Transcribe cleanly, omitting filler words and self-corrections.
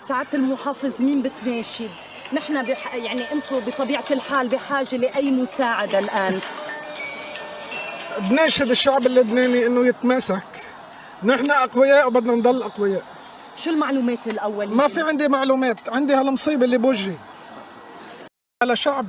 سعادة المحافظ، مين بتناشد؟ نحن يعني انتم بطبيعة الحال بحاجة لأي مساعدة الآن. بناشد الشعب اللبناني انه يتماسك. نحن اقوياء وبدنا نضل اقوياء. شو المعلومات الأولية؟ ما في عندي معلومات، عندي هالمصيبه اللي بوجهي على شعب.